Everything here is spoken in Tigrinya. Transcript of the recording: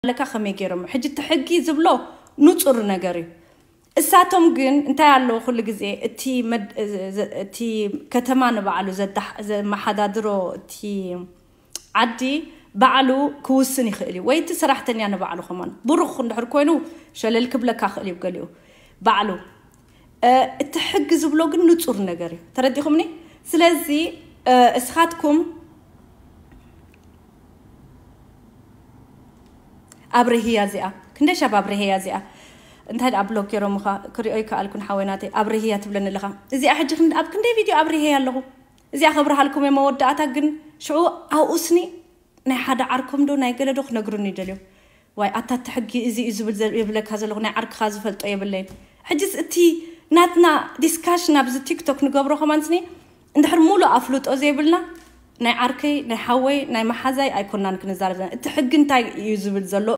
ለካ ከመይ ገይሮም ሕጂ እቲ ሕጊ ዝብሎ ንጹር ነገር እዩ። እሳቶም ግን እንታይ ኣለዎ ኩሉ ግዜ እቲ መድ- እዚ- እዚ- እቲ ከተማ ንባዕሉ ዘዳሕ- ዘመሓዳድሮ እቲ ዓዲ ባዕሉ ክውስን ይኽእል እዩ፣ ወይ እቲ ሰራሕተኛ ንባዕሉ ከማን ብሩኽ እንድሕር ኮይኑ ሸለል ክብለካ ክእል እዩ። ገሊኡ ባዕሉ እ፣ እቲ ሕጊ ዝብሎ ግን ንጹር ነገር እዩ። ተረዲኹምኒ? ስለዚ እ፣ እስኻትኩም ኣብርህያ እዚኣ ክንደይ ሻብ ኣብርህያ እዚኣ እንታይ ደኣ ብሎክ ገይሮምኻ ክሪኦ ይከኣልኩን ሓወይ ናተይ ኣብርህያ ትብለኒ ኣለኻ። እዚኣ ሕጂ ክን- ኣብ ክንደይ ቪድዮ ኣብርህያ ኣለኹ። እዚኣ ከብርሃልኩም እየ መወዳእታ። ግን ሽዑ ኣብኡስኒ ናይ ሓደ ዓርኮም ዶ ናይ ገለ ዶ ክነግሩኒ ይደልዮም። ዋይ ኣታ እቲ ሕጊ እዚ እዩ ዝብል ዘ- ይብለካ ዘለኹ ናይ ዓርክኻ ዝፈልጦ የብለይን። ሕጅስ እቲ ናትና ዲስካሽን ኣብዚ ቲክቶክ ንገብሮ ከማንስኒ እንድሕር ሙሉእ ኣፍልጦ ዘይብልና ናይ ዓርከይ ናይ ሓወይ ናይ መሓዛይ ኣይኮናን ክንዛረብ ዘለና። እቲ ሕጊ እንታይ እዩ ዝብል ዘሎ